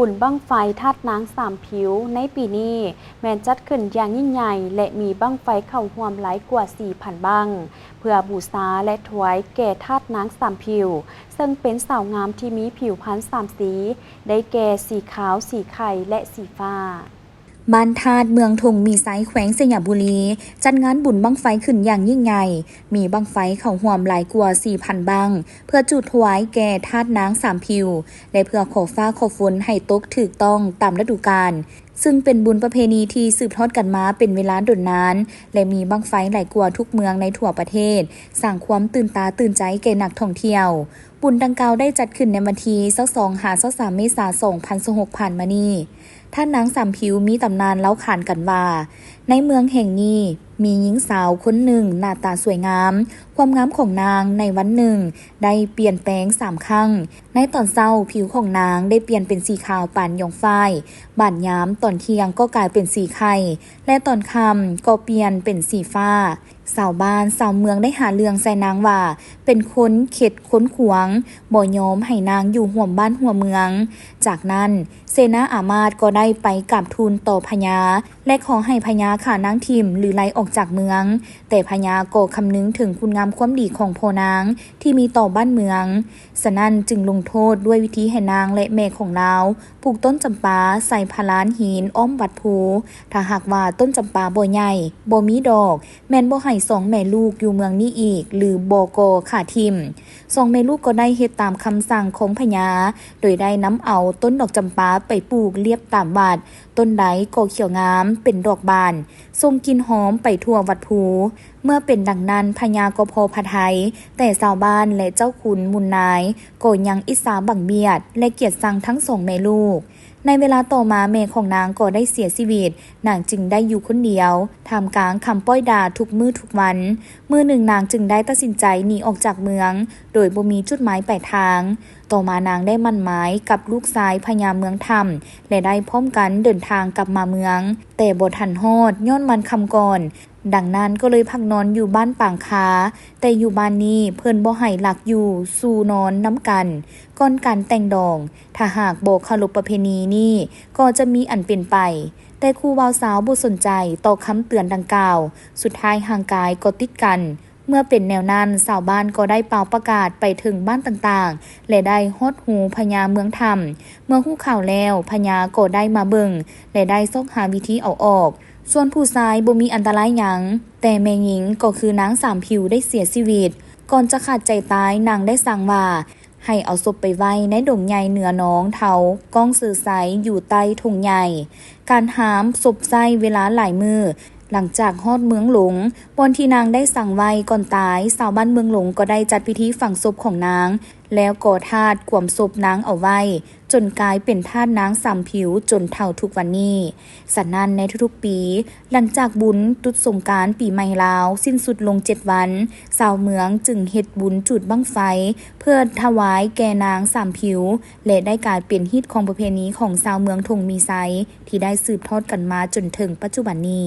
ບຸນບັ້ງໄຟທາດນາງສາມຜິວໃນປີນີ້ ແມ່ນຈັດຂຶ້ນຢ່າງຍິ່ງໃຫຍ່ ແລະ ມີບັ້ງໄຟເຂົ້າຮ່ວມຫຼາຍກວ່າສີ່ພັນບັ້ງ ເພື່ອບູຊາ ແລະ ຖວາຍແກ່ທາດນາງສາມຜິວ ເຊິ່ງເປັນສາວງາມທີ່ມີຜິວພັນສາມສີ ໄດ້ແກ່ ສີຂາວ, ສີໄຂ່ ແລະ ສີຟ້າ. ບ້ານທາດ ເມືອງທົ່ງມີໄຊ ແຂວງໄຊຍະບູລີ ຈັດງານບຸນບັ້ງໄຟຂຶ້ນຢ່າງຍິ່ງໃຫຍ່, ມີບັ້ງໄຟເຂົ້າຮ່ວມຫຼາຍກວ່າສີ່ພັນບັ້ງ ເພື່ອຈູດຖວາຍແກ່ທາດນາງສາມຜິວ ແລະ ເພື່ອຂໍຟ້າຂໍຝົນໃຫ້ຕົກຖືກຕ້ອງຕາມລະດູການ, ເຊິ່ງເປັນບຸນປະເພນີທີ່ສືບທອດກັນມາເປັນເວລາດົນນານ ແລະ ມີບັ້ງໄຟຫຼາຍກວ່າທຸກເມືອງໃນທົ່ວປະເທດ, ສ້າງຄວາມຕື່ນຕາຕື່ນໃຈແກ່ນັກທ່ອງທ່ຽວ. ບຸນດັ່ງກ່າວໄດ້ຈັດຂຶ້ນໃນວັນທີຊາວສອງ ຫາ ຊາວສາມ ເມສາ ສອງພັນຊາວຫົກ ຜ່ານມານີ້. ທ່ານນາງສາມຜິວມີຕຳນານເລົ່າຂານກັນວ່າ ໃນເມືອງແຫ່ງນີ້ມີຍິງສາວຄົນໜຶ່ງໜ້າຕາສວຍງາມ, ຄວາມງາມຂອງນາງໃນວັນໜຶ່ງໄດ້ປ່ຽນແປງສາມຄັ້ງ. ໃນຕອນເຊົ້າ, ຜິວຂອງນາງໄດ້ປ່ຽນເປັນສີຂາວປານຢອງຝ້າຍ, ບາດຍາມຕອນທ່ຽງກໍກາຍເປັນສີໄຂ່ ແລະ ຕອນຄ່ຳກໍປ່ຽນເປັນສີຟ້າ. ຊາວບ້ານຊາວເມືອງໄດ້ຫາເລື່ອງໃສ່ນາງວ່າ ເປັນຄົນເຂັດຄົນຂວາງ, ບໍ່ຍອມໃຫ້ນາງຢູ່ຮ່ວມບ້ານຮ່ວມເມືອງ. ຈາກນັ້ນ, ເສນາອາມາດກໍໄດ້ໄປກາບທູນຕໍ່ພະຍາ ແລະ ຂໍໃຫ້ພະຍາຂ້ານາງຖິ້ມ ຫຼື ໄລ່ອອກຈາກເມືອງ, ແຕ່ພະຍາກໍຄຳນຶງເຖິງຄຸນງາມຄວາມດີຂອງພໍ່ນາງທີ່ມີຕໍ່ບ້ານເມືອງ, ສະນັ້ນຈຶ່ງລົງໂທດດ້ວຍວິທີໃຫ້ນາງ ແລະ ແມ່ຂອງລາວປູກຕົ້ນຈຳປາໃສ່ພະລານຫີນອ້ອມວັດພູ. ຖ້າຫາກວ່າຕົ້ນຈຳປາບໍ່ໃຫຍ່, ບໍ່ມີດອກ, ແມ່ນບໍ່ໃຫ້ສອງແມ່ລູກຢູ່ເມືອງນີ້ອີກ ຫຼື ບໍ່ກໍຂ້າຖິ້ມ. ສອງແມ່ລູກກໍໄດ້ເຮັດຕາມຄຳສັ່ງຂອງພະຍາ ໂດຍໄດ້ນຳເອົາຕົ້ນດອກຈຳປາໄປປູກລຽບຕາມວັດ, ຕົ້ນໃດກໍຂຽວງາມ, ເປັນດອກບານ, ສົ່ງກິ່ນຫອມໄປທົ່ວວັດພູ. ເມື່ອເປັນດັ່ງນັ້ນ, ພະຍາກໍພໍພະໄທ, ແຕ່ຊາວບ້ານ ແລະ ເຈົ້າຂຸນມູນນາຍກໍຍັງອິດສາບັງບຽດ ແລະ ກຽດຊັງທັງສອງແມ່ລູກ. ໃນເວລາຕໍ່ມາແມ່ຂອງນາງກໍໄດ້ເສຍຊີວິດ, ນາງຈຶ່ງໄດ້ຢູ່ຄົນດຽວ ທ່າມກາງຄຳປ້ອຍດ່າທຸກມື້ທຸກວັນ. ມື້ໜຶ່ງນາງຈຶ່ງໄດ້ຕັດສິນໃຈໜີອອກຈາກເມືອງ ໂດຍບໍ່ມີຈຸດໝາຍປາຍທາງ. ຕໍ່ມານາງໄດ້ໝັ້ນໝາຍກັບລູກຊາຍພະຍາເມືອງຖ້ຳ ແລະ ໄດ້ພ້ອມກັນເດີນທາງກັບມາເມືອງ, ແຕ່ບໍ່ທັນຮອດຍ້ອນມັນຄ່ຳກ່ອນ. ດັ່ງນັ້ນກໍເລີຍພັກນອນຢູ່ບ້ານປາງຄາ, ແຕ່ຢູ່ບ້ານນີ້ເພິ່ນບໍ່ໃຫ້ລັກຢູ່ສູ່ນອນນຳກັນກ່ອນການແຕ່ງດອງ. ຖ້າຫາກບໍ່ເຄົາລົບປະເພນີນີ້ ກໍຈະມີອັນເປັນໄປ. ແຕ່ຄູ່ບ່າວສາວບໍ່ສົນໃຈຕໍ່ຄຳເຕືອນດັ່ງກ່າວ, ສຸດທ້າຍຮ່າງກາຍກໍຕິດກັນ. ເມື່ອເປັນແນວນັ້ນ, ຊາວບ້ານກໍໄດ້ປ່າວປະກາດໄປເຖິງບ້ານຕ່າງໆ ແລະ ໄດ້ຮອດຫູພະຍາເມືອງຖ້ຳ. ເມື່ອຮູ້ຂ່າວແລ້ວ, ພະຍາກໍໄດ້ມາເບິ່ງ ແລະ ໄດ້ຊອກຫາວິທີເອົາອອກ. ສ່ວນຜູ້ຊາຍບໍ່ມີອັນຕະລາຍຫຍັງ, ແຕ່ແມ່ຍິງກໍຄືນາງສາມຜິວໄດ້ເສຍຊີວິດ. ກ່ອນຈະຂາດໃຈຕາຍ, ນາງໄດ້ສັ່ງວ່າ ໃຫ້ເອົາສົບໄປໄວ້ໃນດົງໃຫຍ່ເໜືອໜອງເທົາກ້ອງເຊີໄຊ ຢູ່ໃຕ້ທົ່ງໃຫຍ່. ການຫາມສົບໃຊ້ເວລາຫຼາຍມື້. ຫຼັງຈາກຮອດເມືອງຫຼົງ ບ່ອນທີ່ນາງໄດ້ສັງໄວ້ກ່ອນຕາຍ, ຊາວບ້ານເມືອງຫຼົງກໍໄດ້ຈັດພິທີຝັງສົບຂອງນາງ ແລ້ວກໍ່ທາດກວມສົບນາງເອົາໄວ້ ຈົນກາຍເປັນທາດນາງສາມຜິວຈົນເທົ່າທຸກວັນນີ້. ສະນັ້ນ, ໃນທຸກໆປີ, ຫຼັງຈາກບຸນຕຸດສົງການປີໃໝ່ລາວສິ້ນສຸດລົງເຈັດວັນ, ຊາວເມືອງຈຶ່ງເຮັດບຸນຈູດບັ້ງໄຟ ເພື່ອຖວາຍແກ່ນາງສາມຜິວ ແລະ ໄດ້ກາຍເປັນຮີດຄອງປະເພນີຂອງຊາວເມືອງທົ່ງມີໄຊ ທີ່ໄດ້ສືບທອດກັນມາຈົນເຖິງປັດຈຸບັນນີ້.